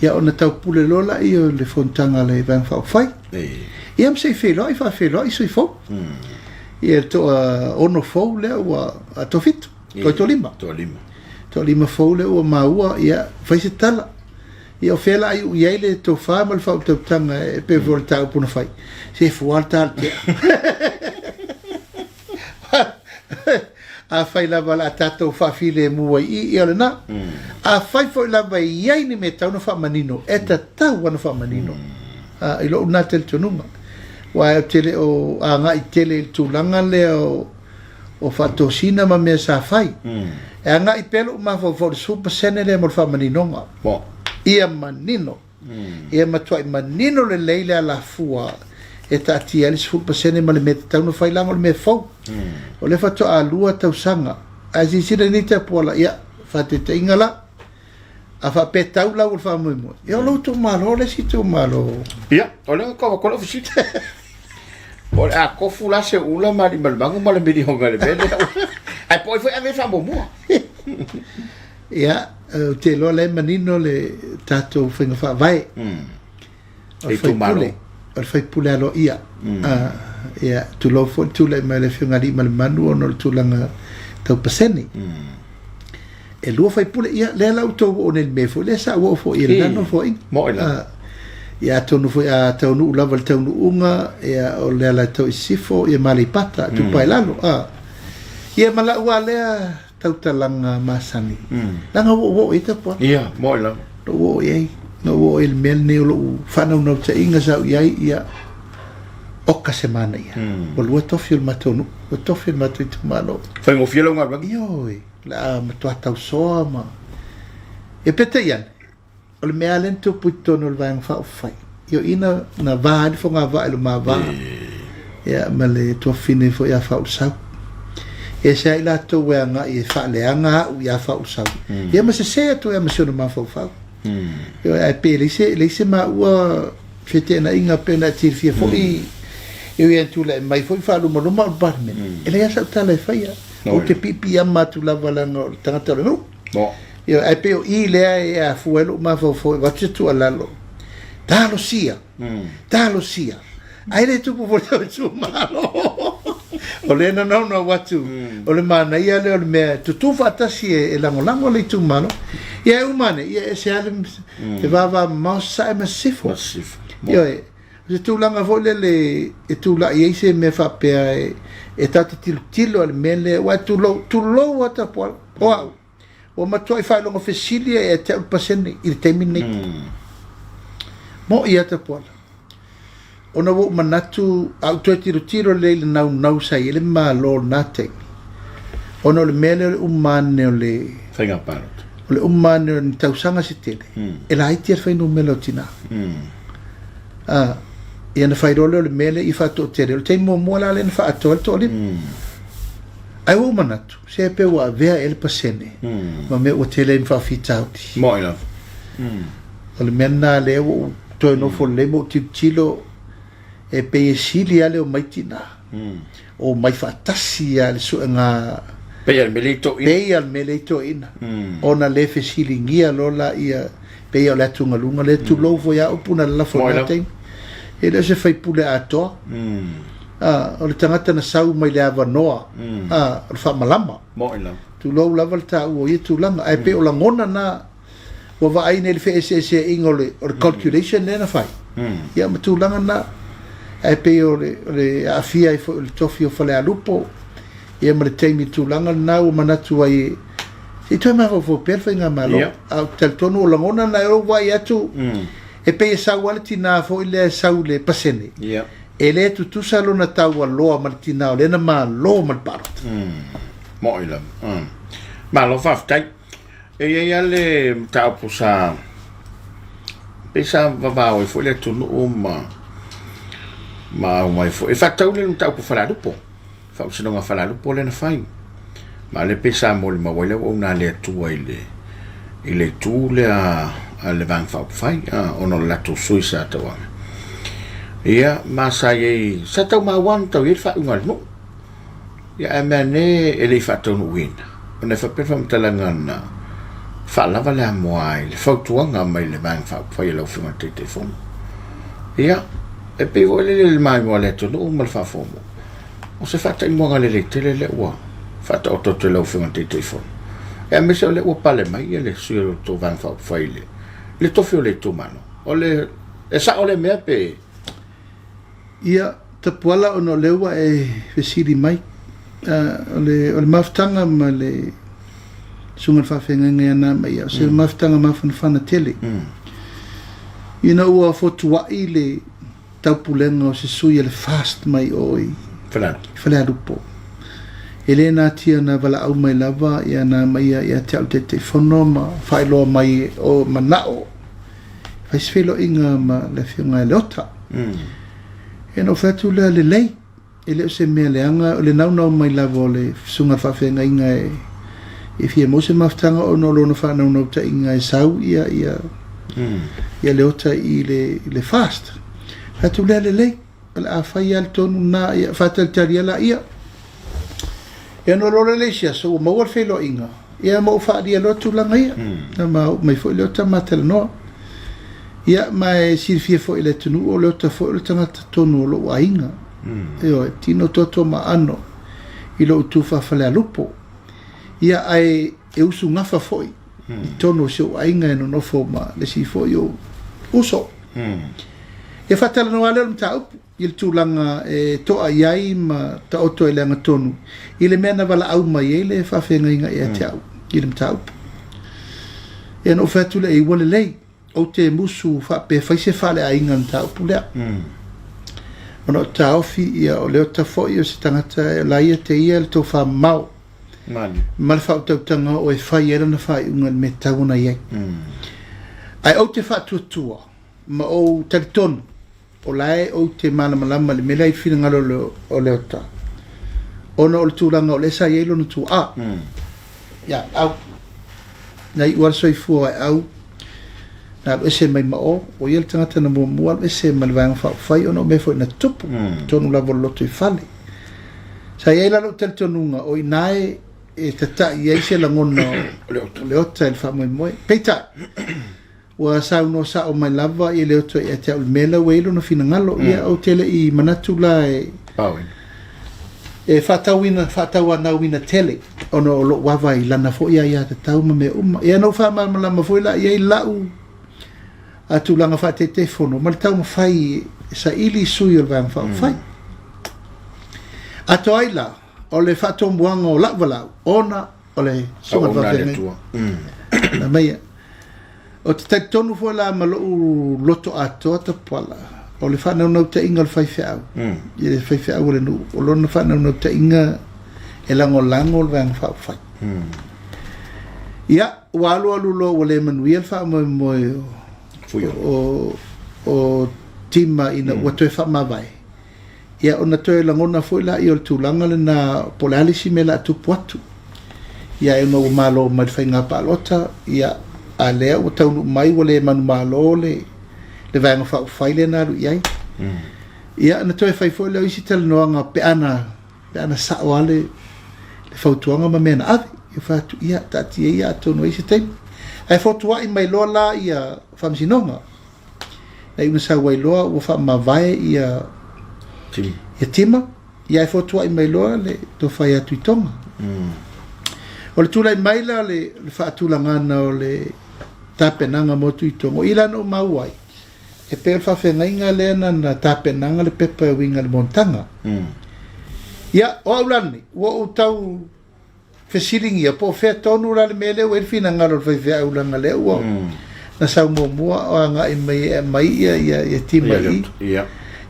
Ia ona taupule loa lea o le fonotaga a le Vaega Faaupufai. Ia ma se i feiloai faafeiloai sui fou. Ia le toaono fou lea ua toafitu, toalima. Toalima. Toalima fou lea ua maua, ia fai se tala. Ia o fea la iu i ai le tofa ma le faautautaga e pei foi o le taupu na fai. Se fua le ta le tea. Afai lava o le a tatou faafilemu ai i i, ia o lena. Afai foi lava e i ai ni mea e tatau ona faamanino, e tatau ona faamanino. I lou lena talitonuga. Aua ou te le o agai tele i le tulaga lea o faatosina ma mea sa fai. E agai pea lou mafaufau i le 10% lea mo le faamaninoga. Ia manino. Ia matuai manino lelei le alafua e taatia ai le 10% ma le mea e tatau ona fai leaga o le mea fou. O lea faatoa 2 tausaga. Ae silasila i nei tapuala, ia, faataitaiga la, a faapea e tau lau o le faamoemoe, ia o lou itumalo le isi itumalo. Ia, o lea ua tau atu lau fesili. O le a tofu la Seuula ma Aliimalemanu ma le miliona i le mea lea. Ae po o ai foi e ave i ai le faamuamua. Ia, ou te iloa la e manino le tatou faiga faavae. O le faipule, o le faipule aloaia. Ia, tulou foi le tulai mai o le Afioga ia Aliimalemanu ona o le tulaga tau pasene. E lua faipule, ia, lea la ua outou oo nei i le mea foi lea sa ou oo foi i lena nofoaiga. Moe la. Ia, atonu foi a taunuu lava i le taunuuga, ia, o Lealaitau i Sisifo, ia ma Aleipata, Itupa i Lalo. Ia, ma lau lava lea tautalaga masani. Leaga ua ou oo i ai tapuai. Ia, moe lava. Na ou oo i ai. Na ou oo i le mea lenei o lou faanaunautaiga sa ou i ai, ia, oka se manaia. Ua lua tofi o le matou nuu, ua tofi o le matou itumalo. Faigofie lau galuega? Ioe, o le a matua tausoa ma... Ia peitai ane, O le mea lava lea na tupu i totonu o le Vaega Faaupufai, ia o i na, na va ai le fogavaa i le ma va, ia, ma le tuafafine foi ia Faaulesau. E ese lava i latou e agai e faaleaga au ia Faaulusalu, ia ma sese atu ai lava ma si ona mafaufau. Ioe, ae pe leai se, leai se maua feteenaiga pei ona e silafia foi, e ui lava ina tulai mai foi faalumaluma au i le Palemene, e leai lava sau tala e faia. Ou te piipiiama atu lava leaga o le tagata o le nuu. Ioe, ae pei o i lea e afua ai lou mafaufau e avatu se tuualalo, talosia, talosia, ae le tupu foi le itumalo. O lea na naunau atu, o le manaia lea o le mea e tutū faatasi e lagolago le itumalo. Ia e uma ane, ia e ese lava le vavamamao Sasae ma Sisifo. Ioe, o se tulaga foi lele e tulai ai se mea faapea e tatou te tilotilo i le mea lea, aua tulou, tulou lava Tapuala, o au, ua matuai faailoga fesili ia te au le pasene i le taimi lenei. Mo'i lava Tapuala. Ona ua ou manatu, a ou toe tilotilo lelei i le naunau sa i ai le Malo i lena taimi, ona o le mea lea o le uma ane o le Faiga palota. O le uma ane o ni tausaga se tele, e laiti lava le fuainumera o tina. A, ia ona fai loa lea o le mea lea ia faatoatele. O le taimi muamua la lea na faaatoa ai le toalima. Ae ua ou manatu, se pei ua avea ea le pasene ma mea ua tele ai ma faafitauli. Mo'i lava. O le mea lena lea ua ou toe nofo lelei ma ou tilotilo, e pei e sili lava le omai tina, omai faatasi lava i le suega. Pei a le mea lea i toeaiina. Pei a le mea lea i toeaiina. Ona le fesiligia loa laia, pei o le atugaluga lea, tulou foi a upu na lalafo i lena taimi. E le o se faipule atoa. A, o le tagata na sau mai le avanoa, a, o le faamalama. Mo'i lava. Tulou lava le taua o ia tulaga. Ae pei o lagona na ua vaai nei i le feeseeseaiga o le, o le calculation lea na fai, ia ma tulaga na. Ae pei o le, o le aafia ai foi o le tofi o Falealupo, ia ma le taimi i le tulaga lena ua manatu ai se i toe mafaufau pea le faigamalo. A ou te talitonu o lagona na e ou vaai atu, e pei e sau lava le tina foi lea e sau i le pasene, e le tutusa lona taualoa ma le tina o lea na malo ma le palota. Mo'i lava. Malo faafetai. E i ai lava le mataupu sa pei sa vavao ai foi le atunuu ma ma aumai foi. E faatatau le mataupu Falealupo, faamasinoga Falealupo lea na fai. Ma o lea pei sa molimau ai le auauna a le Atua i le i le itu lea a le Vaega Faaupufai, ona o le latou sui sa tauave. Ia, ma sa i ai, sa tau maua ona tau i ai le faaiuga a le nuu. Ia ae mea ane e le i faataunuuina, ona e faapea le faamatalaga na faalava le amoa i le fautuaga mai le Vaega Faaupufai a lau Afioga i le Taitaifono. Ia, e pei foi lele i le maimoa a le atunuu ma le faafofoga, o se faataimuaga lelei tele lea ua faataoto atu e lau Afioga i le Taitaifono. Ia aemaise o lea ua pale mai le sui o le tou Vaega Faaupufai i le tofi o le itumalo. O le, e sao lea mea pe? Ia, Tapuala, ona o lea ua e fesili mai, o le, o le mafutaga ma le susuga i le faafeagaiga ia Namaia, o se mafutaga mafanafana tele. Ina ua fotuai le taupulega o se sui a le FAST mai o i Falealupo, e le natia na valaau mai lava ia Namaia ia te au Taitaifono ma faailoa mai o manao fai se feiloaiga ma le Afioga ia Leota. Ia ona ou fai atu lea, lelei, e le o se mea leaga, o le naunau mai lava o le susuga faafeagaiga e, e fia maua se mafutaga ona o lona faanaunautaiga e sau ia, ia, ia Leota i le, i le FAST. Fai atu lea, lelei, o le a fai lava le tonu lena, ia faatalitali lava laia. Ia ona loa lea i le isi aso ua maua le feiloaiga, ia ma ou faaalia loa tulaga ia. Na ma oo mai foi Leota ma talanoa. Ia ma e silafia foi e le atunuu o Leota foi o le tagata tonu o lou aiga. Ioe, tino toto ma aano i lou itu faa-Falealupo. Ia ae e usugafa foi i totonu o si ou aiga e nonofo ma le isi foi ou uso. Ia faatalanoa lava lea o le mataupu. i le tulaga e to'a i ai ma taoto ai i le agatonu i le mea na valaau mai ai le faafeagaiga ia te au i le mataupu. Ia na ou fai atu lea i ai, ua lelei, ou te musu faapea fai se faaleaiga i le mataupu lea. Ona ou taofi ia o Leota foi o se tagata e la ia te ia le tofamamao ma le faautautaga o e fai ai lana faaiuga i le mea e tatau ona i ai. Ae ou te faatuatua ma ou talitonu O la e ou te malamalama i le mea lea i le finagalo o Leota. Ona o le tulaga o lea sa i ai lona tuaa ia Aeau. Na iu lava le soifua o Aeau, na alu ese mai ma o, o ia le tagata na muamua alu ese ma le Vaega Faaupufai ona o mea foi na tutupu i totonu lava o le lotoifale. Sa i ai la lou talitonuga o i ina e tata'i ai se lagona o Leota i le faamoemoe. Peitai, Ua saunoa sao mai lava ia Leota ia te au i le mea la ua i ai lona finagalo. Ia ou te le i manatu la e e faatauina, faatauanauina tele ona o lou ava i lana foi aiatatau ma mea uma. Ia na ou faamalamalama foi la i ai lau a tulaga faa-Taitaifono ma le taumafai e saili sui o le Vaega Faaupufai. Atoa ai la, o le faatomuaga o lau valaau ona o le susuga i le faafeagaiga. Na aumaia. Ou te talitonu foi la ma lou loto atoa Tapuala, o le faanaunautaiga o le faifeau, i le faifeau o le nuu, o lona faanaunautaiga e lagolago le Vaega Faaupufai. Ia, ua alualu loa ua le manuia le faamoemoe o Tima ina ua toe faamavae, Ia ona toe lagona foi laia o le tulaga lena po o le a le isi mea o le a tupu atu. Ia ae ona ua malo mai le faiga palota, ia a lea ua taunuu mai ua le manumalo le le Vaega Faaupufai lea na alu i ai. Ia ona toe fai foi lea o isi talanoaga pe ana pe ana sao lava le le fautuaga ma mea na ave. Ia fai atu, ia taatia ia atonu e i ai se taimi. Ae fotuai mai loa la ia Faamasinoga. Na iu ina sau ai loa ua faamavae ia Tima, ia Tima, ia ae fotuai mai loa le tofa ia Tuitoga. O le tulai mai la o le faatulagana o le tapenaga mo Tuitoga, o i la na ou maua ai, e pei o le faafeagaiga lea na na tapenaga le pepa e uiga i le monotaga. Ia, o au la lenei, ua ou tau fesiligia po o fea tonu la le mea lea ua i ai le finagalo o le faifeau leaga lea ua na sau muamua o agai mai e aumai ia ia ia tima i i.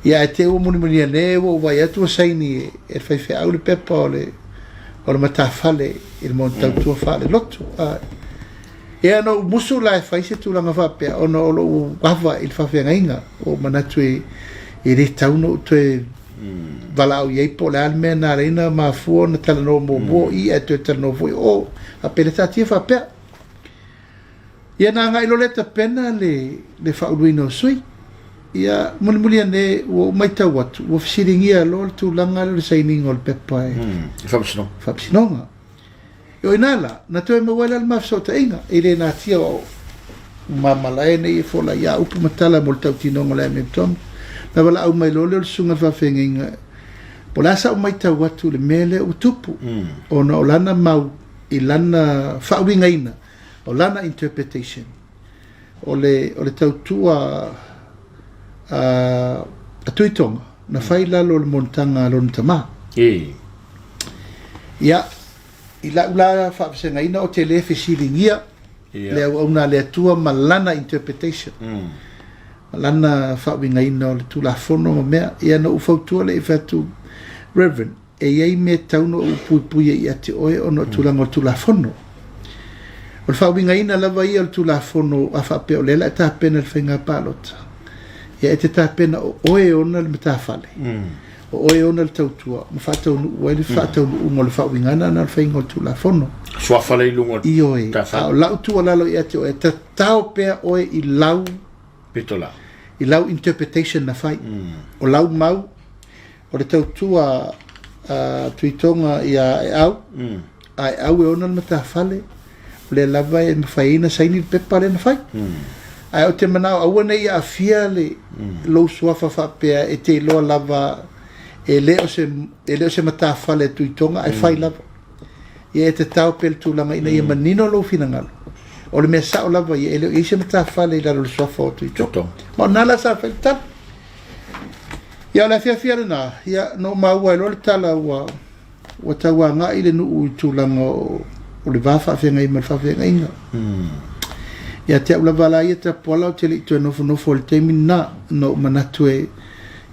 Ia ae te i ua mulimuli ane ua ou vaai atu ua saini e le faifeau le pepa o le o le matafale i le tautua faalelotu. Ia na ou musu la e fai se tulaga faapea ona o lou ava i le faafeagaiga ua ou manatu e e le tatau ona ou toe valaau i ai po o le a le mea na ala ai ona mafua ona talanoa muamua o i ae toe talanoa foi o faapea le taatia faapea. Ia na agai loa lea tapena le, le faauluina o sui. Ia mulimuli ane ua ou matau atu ua fesiligia loa le tulaga lea o le sainiga o le pepa e Faamasinoga. Faamasinoga. O ina la, na toe maua ai la le ma fesootaiga, e le natia o mamalae nei e fola ia upu ma tala mo le tautinoga o le amiotonu. Na valaau mai loa lea o le susuga i le faafeagaiga, po o le a sa ou matau atu i le mea lea ua tupu, ona o lana mau i lana faauigaina, o lana interpretation, o le, o le tautua a, a Tuitoga, na fai i lalo o le monotaga a lona tama. Ia, i lau la faavasegaina ou te le fesiligia le auauna a le Atua ma lana interpretation, ma lana faauigaina o le Tulafono ma mea. Ia na ou fautua lea i fai atu, Reverend, e i ai mea e tatau ona ou puipuia ia te oe ona o tulaga o le Tulafono. O le faauigaina lava ia o le Tulafono a faapea o lea o le a tapena le faiga palota, ia e te tapena o oe e ona le matafale. O oe e ona le tautua ma faataunuu ai le faataunuuga o le faauigaina na o le faiga o le Tulafono. Suafa lea i luga o le Ioe. matafale. A o lau tuualalo ia te oe, tatao pea oe i lau Pitolau. i lau interpretation na fai. O lau mau, o le tautua a Tuitoga ia Aeau, Aeau e ona le matafale, o lea lava e mafai ai ona saini le pepa lea na fai. Ae ou te manao aua ne i aafia le lou suafa faapea e te iloa lava e le o se, e le o se matafale a Tuitoga ae fai lava. Ia e tatao pea le tulaga ina ia manino lou finagalo. O le mea sao lava ia, e le o i ai se matafale i lalo o le suafa o Tuitoga. Ma o lena la sa fai le tala. Ia o le afiafi lena, ia na ou maua ai loa le tala ua ua tau agai le nuu i tulaga o, o le va faafeagai ma le faafeagaiga. Ia te au lava la ia Tapuala ou te le i toe nofonofo i le taimi lena, na ou manatu e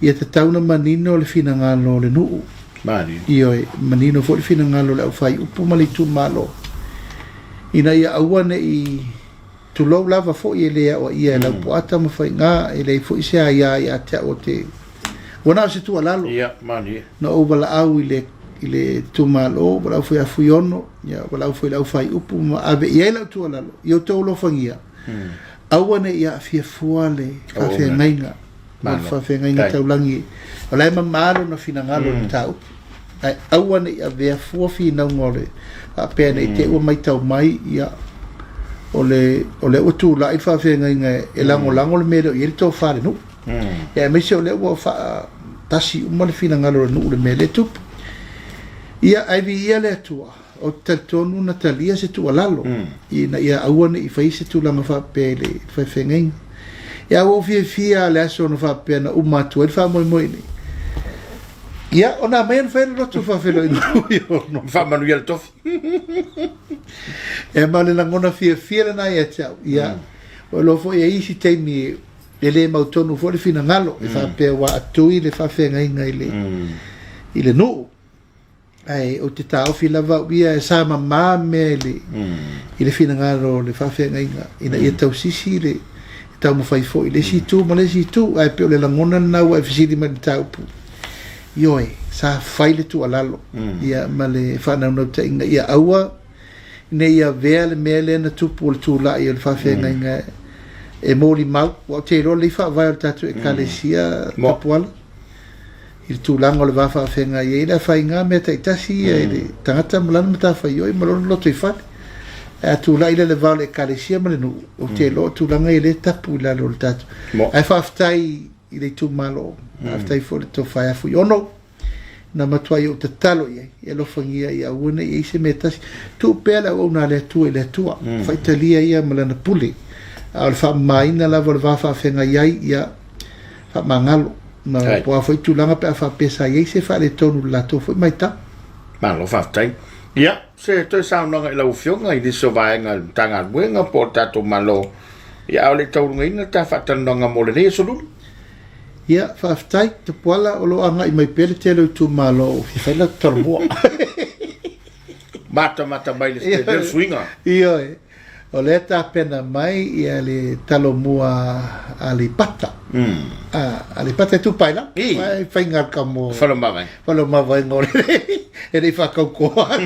ia tatau ona manino le finagalo o le nuu. Manino. Ioe, manino foi le finagalo o le aufaiupu ma le itumalo, ina ia aua ne i Tulou lava foi e le aoaia e Laupua Tamafaiga, e leai foi se aia ia te au o te. Ua na o se tuualalo. Ia, malie. Na ou valaau i le i le itumalo, valaau foi ia Fuiono, ia valaau foi i le aufaiupu ma ave i ai lau tuualalo, ia outou alofagia, aua ne i aafia fua le faafeagaiga ma le faafeagaiga taulagi, o la e mama lona finagalo i le mataupu, ae aua ne i avea fua finauga o le faapea ne i te i ua matau mai, ia, o le, o lea ua tulai le faafeagaiga e lagolago le mea e le o i ai le tofa a le nuu. Ia aemaise o lea ua faatasi uma le finagalo o le nuu i le mea lea e tupu. Ia, ae viia le Atua, ou te talitonu na talia se tuualalo ina ia aua ne i faia se tulaga faapea i le faifeagaiga. Ia, ua ou fiafia lava i le aso na faapea na uma atu ai le faamoemoe nei. Ia, ona aumai ona fai le lotu faafeiloaiga o Faamanuia le tofi. E ma le lagona fiafia lena ia te au. Ia, o iloa foi e i ai isi taimi e le mautonu foi le finagalo e faapea ua atui le faafeagaiga i le, i le nuu. Ae ou te taofi lava au ia e sa mamā mea i le, i le finagalo o le faafeagaiga ina ia tausisi le taumafai foi i le isi itu ma le isi itu. Ae pei o le lagona lena ua e fesili mai i le mataupu. Ioe, sa fai le tuualalo ia ma le faanaunautaiga ia aua ne i avea le mea lea na tupu o le tulai o le faafeagaiga e molimau, aua ou te iloa lelei faavae o le tatou Ekalesia Tapuala i le tulaga o le va faafeagai ai le afaina mea taitasi ia i le tagata ma lana matafaioi ma lona lotoifale. Ae a tulai lea i le va o le Ekalesia ma le nuu, ou te iloa o tulaga ia lea e tapu i lalo o le tatou. Ae faafetai i le itumalo, faafetai foi i le Tofa ia Fuiono, na matuai ou tatalo i ai, e alofagia ia aua ne i i ai se mea tasi. Tuu pea le auauna a le Atua i le Atua, faitalia ia ma lana pule. A o le faamamaina lava o le va faafeagai ai, ia faamagalo. Ma po o a foi tulaga pe a faapea sa i ai se faaletonu i le latou foi matau. Malo faafetai. Ia, se toe saunoaga i lau Afioga i nisi o vaega o le Matagaluega po o le tatou Malo, ia a o le i taualugaina le ta faatalanoaga mo lenei aso Lulu. Ia, faafetai Tapuala, o lo o agai mai pea le tele o itumalo o fia fai latou talomua. Matamata mai le tele o suiga. Ioe, o lea e tapena mai ia le talomua a Aleipata. A Aleipata Itupa i Lalo. Ai faiga ka mo. Faleomavaega. Faleomavaega o le e le i faatautoa.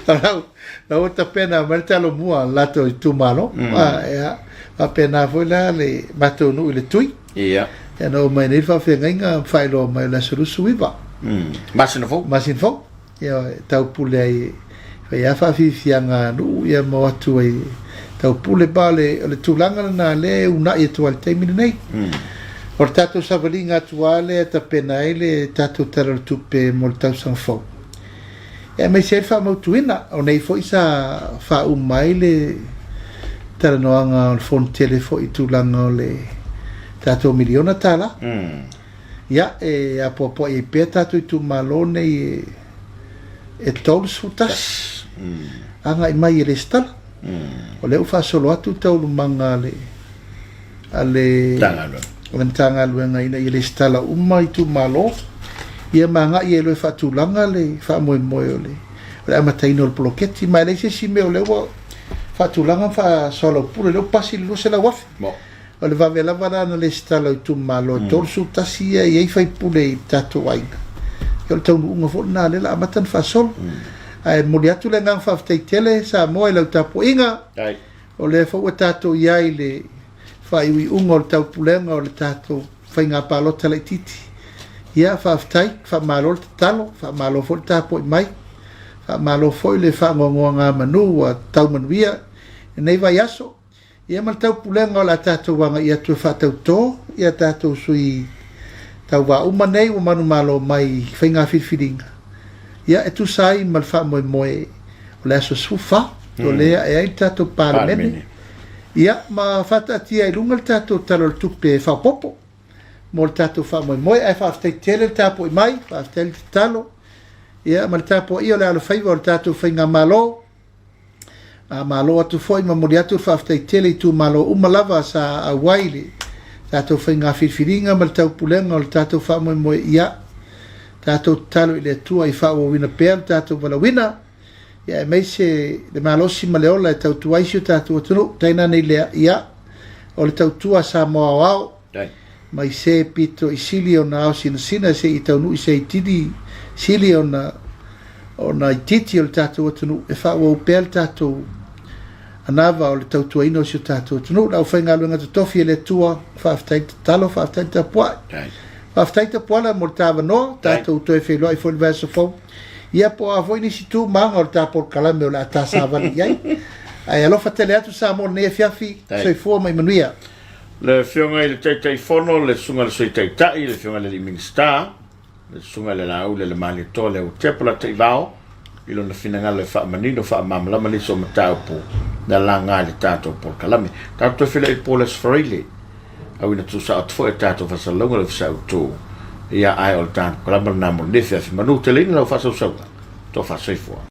Lau La ua tapena mai le talomua a le latou itumalo. Ia, faapena foi la le matou nuu i le Tui. Ia. Ia na oo mai nei le faafeagaiga ma faailoa mai o le aso 29. Masina fou. Masina fou. Ia, e taupule ai, e fai lava faafiafiaga a nuu ia ma o atu ai e taupule. Ma o le, o le tulaga lena lea e uunai atu ai i le taimi lenei. O le tatou savaliga atu lava lea e tapena ai le tatou Tala o le Tupe mo le tausaga fou. E aemaise ai le faamautuina, o nei foi sa faauma ai le talanoaga o le Fonotele foi i tulaga o le tatou miliona tala. Ia, e apoapoai ai pea tatou itumalo nei e 31 agai mai e lesitala. O lea ua faasolo atu taualumaga a le a le Matagaluega ina ia lesitala uma itumalo, ia ma agai ai loa e faatulaga le faamoemoe o le o le amataina o le poloketi. Ma e leai se isi mea o lea ua faatulaga ma faasoalaupule, o lea ua pasi le 200,000. O le vave lava la na lesitala o itumalo e 31 ia e i ai faipule i tatou aiga. Ia o le taunuuga foi lena o lea o le a amata ona faasolo. Ae momoli atu le agaga faafetai tele Samoa i lau tapuaiga. O lea foi ua tatou i ai i le faaiuiuga o le taupulega o le tatou faiga palota laitiiti. Ia, faafetai, faamalo le tatalo, faamalo foi le tapuai mai, faamalo foi le faanoanoagamanu ua tau manuia lenei vaiaso. Ia ma le taupulega o le a tatou agai atu e faatauto ia tatou sui tauva uma nei ua manumalo mai i faiga filifiliga, ia e tusa ai ma le faamoemoe o le aso 14 o lea e ae ai le tatou Palemene, ia ma faataatia i luga le tatou Tala o le Tupe faaopoopo mo le tatou faamoemoe. Ae faafetai tele le tapuai mai, faafetai le tatalo, ia ma le tapuaia o le alofaiva o le tatou faigamalo. A malo atu foi ma momoli atu le faafetai tele i itumalo uma lava sa auai i le tatou faiga filifiliga ma le taupulega o le tatou faamoemoe. Ia tatou tatalo i le Atua i faaauauina pea le tatou valaauina, ia aemaise le malosi ma le ola e tautua ai si o tatou atunuu. Tainane i lea, ia, o le tautua a Samoa aoao, mai se pito i sili ona ao sinasina seia taunuu i se itini sili ona ona itiiti o le tatou atunuu e faaauau pea le tatou anava o le tautuaina o si o tatou atunuu. Le aufaigaluega totofi e le Atua, faafetai tatalo, faafetai tapuai. Faafetai Tapuala mo le ta avanoa, tatou toe feiloai foi i le vaiaso fou. Ia po o a foi nisi tu ma aga o le ta polokalame o le a ta savali i ai. Ae alofa tele atu Samoa i lenei afiafi, soifua ma ia manuia. Le Afioga i le Taitaifono, le Susuga i le Sui Taitai, le Afioga i le Alii Minisita, le Susuga i le Laauli a le Malietoa Leautepa Lataivao, i lona finagalo e faamanino, faamalamalama nisi o mataupu na laga i le tatou polokalame. Tatou toe feiloai i le po o le Aso Faraile, auina tuusao atu foi a tatou faasalalauga i le Ofisa Autu. Ia, ae o le tatou polokalame lena mo lenei afiafi. Manu teleina lau faasausauga, tofa soifua.